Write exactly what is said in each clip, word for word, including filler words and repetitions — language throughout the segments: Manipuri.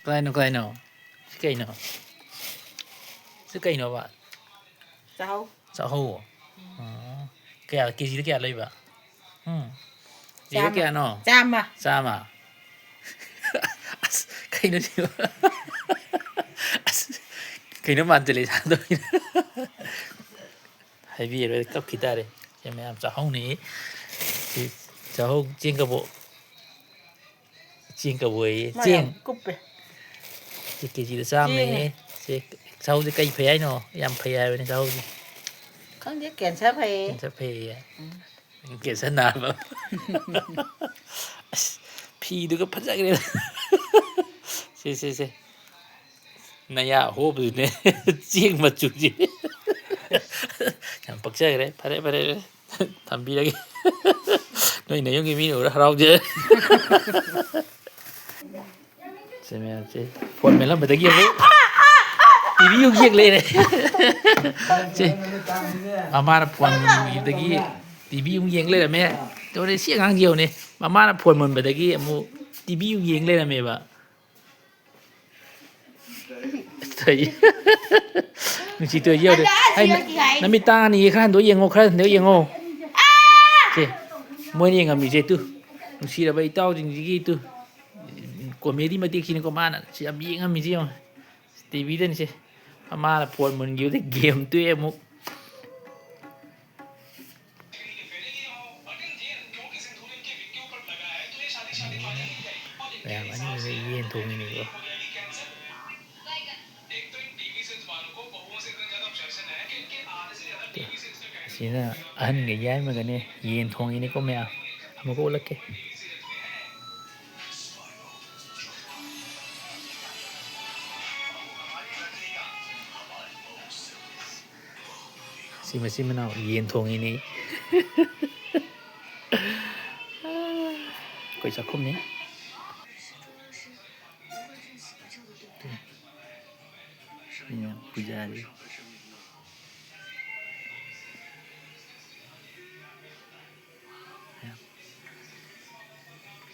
ꯀꯗꯥꯏꯅꯣ, ꯀꯗꯥꯏꯅꯣ? ꯁꯤ ꯀꯩꯅꯣ? ꯁꯤ ꯀꯩꯅꯣꯕ? ꯆꯥꯍꯧ꯫ ꯆꯥꯍꯧ? ꯑꯣ꯫ ꯀꯌꯥ, ꯀꯦꯖꯤꯗ ꯀꯌꯥ ꯂꯩꯕ? ꯎꯝ꯫ ꯀꯦꯖꯤꯗ ꯆꯥꯝꯃ꯫ ꯀꯌꯥꯅꯣ? ꯆꯥꯝꯃ꯫ ꯆꯥꯝꯃ? ꯑꯁ, ꯀꯩꯅꯣ ꯁꯤꯕꯣ? ꯑꯁ, ꯀꯩꯅꯣ ꯃꯥꯟꯁꯤꯜꯂꯛꯑꯦ ꯁꯥꯗꯣꯏꯅꯦ꯫ ꯍꯥꯏꯕꯤꯔꯔꯣꯏ, ꯀꯞꯈꯤ ꯇꯥꯔꯦ꯫ ꯁꯦ ꯃꯌꯥꯝ ꯆꯥꯍꯧꯅꯤ꯫ ꯁꯤ ꯆꯥꯍꯧ, ꯆꯦꯡ ꯀꯕꯣꯛ꯫ ꯆꯦꯡ ꯀꯕꯣꯛꯑꯌꯦ꯫ ꯃꯥ ꯌꯥꯝ ꯆꯦꯡ꯫ ꯀꯨꯞꯄꯦ꯫ ꯁꯤ ꯀꯦꯖꯤꯗ ꯆꯥꯝꯃꯌꯦ꯫ ꯆꯦꯡꯅꯦ꯫ ꯁꯤ ꯆꯥꯍꯧꯁꯦ ꯀꯩ ꯐꯩ ꯍꯥꯏꯅꯣ? ꯌꯥꯝ ꯐꯩ ꯍꯥꯏꯕꯅꯤ ꯆꯥꯍꯧꯁꯦ꯫ ꯈꯪꯗꯦ, ꯀꯦꯟꯁꯔ ꯐꯩꯌꯦ꯫ ꯀꯦꯟꯁꯔ ꯐꯩꯌꯦ꯫ ꯎꯝ꯫ ꯀꯦꯟꯁꯔ ꯅꯥꯕ꯫ ꯑꯁ, ꯐꯤꯗꯨꯒ ꯐꯖꯈ꯭ꯔꯦ꯫ ꯁꯦ, ꯁꯦ, ꯁꯦ꯫ ꯅꯌꯥ ꯍꯣꯕꯗꯨꯅꯦ꯫ ꯆꯦꯡ ꯃꯆꯨꯁꯦ꯫ ꯌꯥꯝ ꯄꯛꯆꯈ꯭ꯔꯦ꯫ ꯐꯔꯦ, ꯐꯔꯦ, ꯐꯔꯦ꯫ ꯊꯝꯕꯤꯔꯒꯦ꯫ ꯅꯣꯏ ꯅꯌꯨꯝꯒꯤ ꯃꯤꯅ ꯎꯔ ꯍꯔꯥꯎꯖꯔꯦ꯫ ꯁꯦ ꯃꯌꯥꯝꯁꯦ ꯐꯣꯟ ꯃꯦꯠꯂꯝꯕꯗꯒꯤ ꯑꯃꯨꯛ ꯇꯤ ꯚꯤ ꯑꯃꯨꯛ ꯌꯦꯡ ꯂꯩꯔꯦ꯫ ꯁꯦ, ꯃꯃꯥꯅ ꯐꯣꯟ ꯃꯨꯟꯈꯤꯕꯗꯒꯤ ꯇꯤ ꯚꯤ ꯑꯃꯨꯛ ꯌꯦꯡ ꯂꯩꯔꯝꯃꯦ꯫ ꯇꯧꯔꯦ, ꯁꯤ ꯑꯉꯥꯡꯁꯤ ꯌꯦꯡꯉꯨꯅꯦ, ꯃꯃꯥꯅ ꯐꯣꯟ ꯃꯨꯟꯕꯗꯒꯤ ꯑꯃꯨꯛ ꯇꯤ ꯚꯤ ꯑꯃꯨꯛ ꯌꯦꯡ ꯂꯩꯔꯝꯃꯦꯕ꯫ ꯅꯨꯡꯁꯤꯇꯣꯏ ꯌꯦꯡꯉꯨꯅꯦ꯫ ꯑꯩ ꯅ-, ꯅꯃꯤꯠ ꯇꯥꯡꯉꯅꯤꯌꯦ, ꯈꯔ ꯍꯟꯗꯣꯛ ꯌꯦꯡꯉꯣ, ꯈꯔ ꯍꯟꯗꯣꯛ ꯌꯦꯡꯉꯣ꯫ ꯁꯦ, ꯃꯣꯏꯅ ꯌꯦꯡꯉꯝꯃꯤꯁꯦ ꯇꯨ, ꯅꯨꯡꯁꯤꯔꯕ ꯏꯇꯥꯎꯁꯤꯡꯁꯤꯒꯤ ꯇꯨ꯫ ꯀꯣꯃꯦꯗꯤ ꯃꯇꯦꯛꯁꯤꯅꯤꯀꯣ ꯃꯥꯅ ꯁꯤ ꯌꯥꯝ ꯌꯦꯡꯉꯝꯃꯤꯁꯤ ꯌꯦꯡꯉꯣ꯫ ꯇꯤ ꯚꯤꯗꯅꯤꯁꯦ꯫ ꯃꯃꯥꯅ ꯐꯣꯟ ꯃꯨꯟꯈꯤꯕꯗꯩ ꯒꯦꯝ ꯇꯣꯛꯑꯦ ꯑꯃꯨꯛ꯫ ꯃꯌꯥꯝ ꯑꯅꯤꯁꯤꯅ ꯌꯦꯟ ꯊꯣꯡꯉꯤꯅꯤꯀꯣ꯫ ꯑꯁꯤꯅ ꯑꯍꯟꯒ ꯌꯥꯏꯃꯒꯅꯦ, ꯌꯦꯟ ꯊꯣꯡꯉꯤꯅꯤꯀꯣ ꯃꯌꯥꯝ꯫ ꯑꯃꯨꯛꯀ ꯎꯠꯂꯛꯀꯦ꯫ ꯁꯤ ꯃꯆꯤꯟ ꯃꯅꯥꯎ ꯌꯦꯟ ꯊꯣꯡꯉꯤꯅꯤ꯫ ꯑꯩꯈꯣꯏ ꯆꯥꯛꯈꯨꯝꯅꯤ꯫ ꯁꯤꯅ ꯄꯨꯖꯥꯔꯤ꯫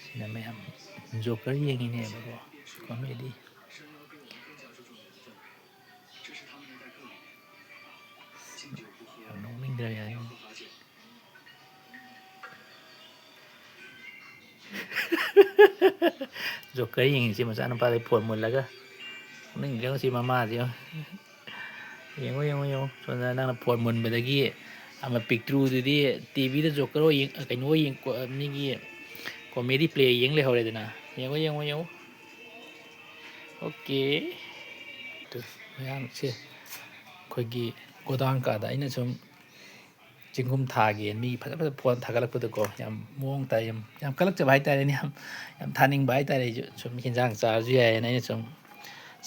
ꯁꯤꯅ ꯃꯌꯥꯝ ꯖꯣꯀꯔ ꯌꯦꯡꯉꯤꯅꯦꯕꯀꯣ꯫ Comedy. ꯌꯥꯝ ꯅꯣꯛꯅꯤꯡꯗ꯭ꯔꯥ ꯌꯥꯏ꯫ Joker ꯌꯦꯡꯉꯤꯁꯤ ꯃꯆꯥꯅꯨꯄꯥꯗꯩ phone ꯃꯨꯜꯂꯒ꯫ ꯅꯣꯛꯅꯤꯡꯗ꯭ꯔꯥ ꯌꯦꯡꯉꯨ ꯁꯤ ꯃꯃꯥꯁꯤ ꯌꯦꯡꯉꯨ꯫ ꯌꯦꯡꯉꯨ, ꯌꯦꯡꯉꯨ, ꯌꯦꯡꯉꯨ꯫ ꯁꯣꯝꯗ ꯅꯪꯅ phone ꯃꯨꯟꯕꯗꯒꯤ ꯑꯃ ꯄꯤꯛꯇ꯭ꯔꯨꯗꯨꯗꯤ TVꯗ Joker ꯍꯣꯏ ꯌꯦꯡ-, ꯀꯩꯅꯣ ꯍꯣꯏ ꯌꯦꯡ-, ꯀꯣ-, ꯃꯤꯒꯤ comedy play ꯌꯦꯡ ꯂꯩꯍꯧꯔꯦꯗꯅ꯫ ꯌꯦꯡꯉꯨ, ꯌꯦꯡꯉꯨ, ꯌꯦꯡꯉꯨ꯫ Okay꯫ ꯑꯗꯨ ꯃꯌꯥꯝꯁꯦ ꯑꯩꯈꯣꯏꯒꯤ godown ꯀꯥꯗ ꯑꯩꯅ ꯁꯨꯝ ꯆꯤꯡꯒꯨꯝ ꯊꯥꯒꯦꯅ ꯃꯤ ꯐꯖ ꯐꯖ phone ꯊꯥꯒꯠꯂꯛꯄꯗꯀꯣ, ꯌꯥꯝ ꯃꯑꯣꯡ ꯇꯥꯏ, ꯌꯥꯝ, ꯌꯥꯝ ꯀꯜꯂꯛꯆꯕ ꯍꯥꯏꯇꯥꯔꯦꯅꯦ, ꯌꯥꯝ, ꯌꯥꯝ ꯊꯥꯅꯤꯡꯕ ꯍꯥꯏꯇꯥꯔꯦ꯫ ꯑꯩꯁꯨ ꯁꯨꯝ ꯍꯤꯟꯖꯥꯡ ꯆꯥꯔꯁꯨ ꯌꯥꯏꯌꯦꯅ ꯑꯩꯅ ꯁꯨꯝ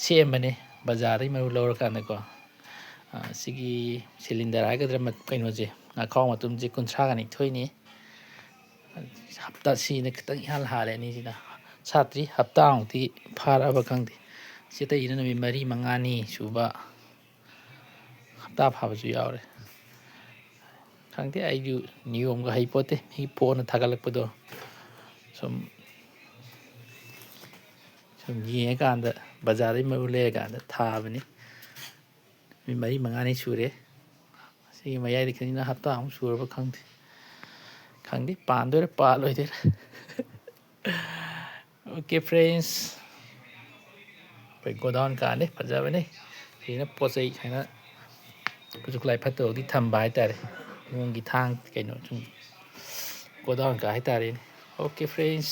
ꯁꯦꯝꯕꯅꯦ, ꯕꯖꯥꯔꯗꯒꯤ ꯃꯔꯨ ꯂꯧꯔꯀꯥꯟꯗꯀꯣ꯫ ꯑ, ꯁꯤꯒꯤ cylinder ꯍꯥꯏꯒꯗ꯭ꯔꯥ, ꯃ-, ꯀꯩꯅꯣꯁꯦ, ꯉꯥꯈꯥꯎ ꯃꯇꯨꯝꯁꯦ ꯀꯨꯟꯊ꯭ꯔꯥꯒ ꯅꯤꯊꯣꯏꯅꯤ꯫ ꯍꯞꯇꯥ ꯁꯤꯅ ꯈꯤꯇꯪ ꯏꯍꯥꯟ ꯍꯥꯜꯂꯦ ꯑꯅꯤꯁꯤꯅ꯫ ꯁꯥꯠꯇ꯭ꯔꯤ, ꯍꯞꯇꯥꯃꯨꯛꯇꯤ ꯐꯥꯔꯛꯑꯕ ꯈꯪꯗꯦ꯫ ꯁꯤ ꯑꯇꯩꯁꯤꯅ ꯅꯨꯃꯤꯠ ꯃꯔꯤ ꯃꯉꯥꯅꯤ ꯁꯨꯕ, ꯍꯞꯇꯥ ꯐꯥꯕꯁꯨ ꯌꯥꯎꯔꯦ꯫ ꯈꯪꯗꯦ, ꯑꯩꯁꯨ ꯅꯤꯌꯣꯝꯒ ꯍꯩꯄꯣꯠꯇꯦ꯫ ꯃꯤ phoneꯅ ꯊꯥꯒꯠꯂꯛꯄꯗꯣ ꯁꯨꯝ, ꯁꯨꯝ ꯌꯦꯡꯉꯀꯥꯟꯗ, ꯕꯖꯥꯔꯗꯩ ꯃꯔꯨ ꯂꯩꯔꯀꯥꯟꯗ ꯊꯥꯕꯅꯤ꯫ ꯅꯨꯃꯤꯠ ꯃꯔꯤ ꯃꯉꯥꯅꯤ ꯁꯨꯔꯦ꯫ ꯁꯤꯒꯤ ꯃꯌꯥꯏꯗ ꯈꯤꯇꯪ ꯍꯞꯇꯥꯃꯨꯛ ꯁꯨꯔꯕ ꯈꯪꯗꯦ꯫ ꯈꯪꯗꯦ, ꯄꯥꯟꯗꯣꯏꯔꯥ ꯄꯥꯜꯂꯣꯏꯗꯣꯏꯔꯥ꯫ Okay friends, ꯑꯩꯈꯣꯏ godown ꯀꯥꯅꯤ, ꯐꯖꯕꯅꯤ꯫ ꯁꯤꯅ ꯄꯣꯠ ꯆꯩ ꯁꯨꯃꯥꯏꯅ ꯈꯨꯠꯁꯨ ꯈꯨꯠꯂꯥꯏ ꯐꯠꯇꯕꯗꯤ ꯊꯝꯕ ꯍꯥꯏꯇꯥꯔꯦ꯫ ꯏꯃꯨꯡꯒꯤ ꯊꯥꯡ ꯀꯩꯅꯣ ꯁꯨꯝ godown ꯀꯥ ꯍꯥꯏꯇꯥꯔꯦꯅꯦ꯫ Okay friends,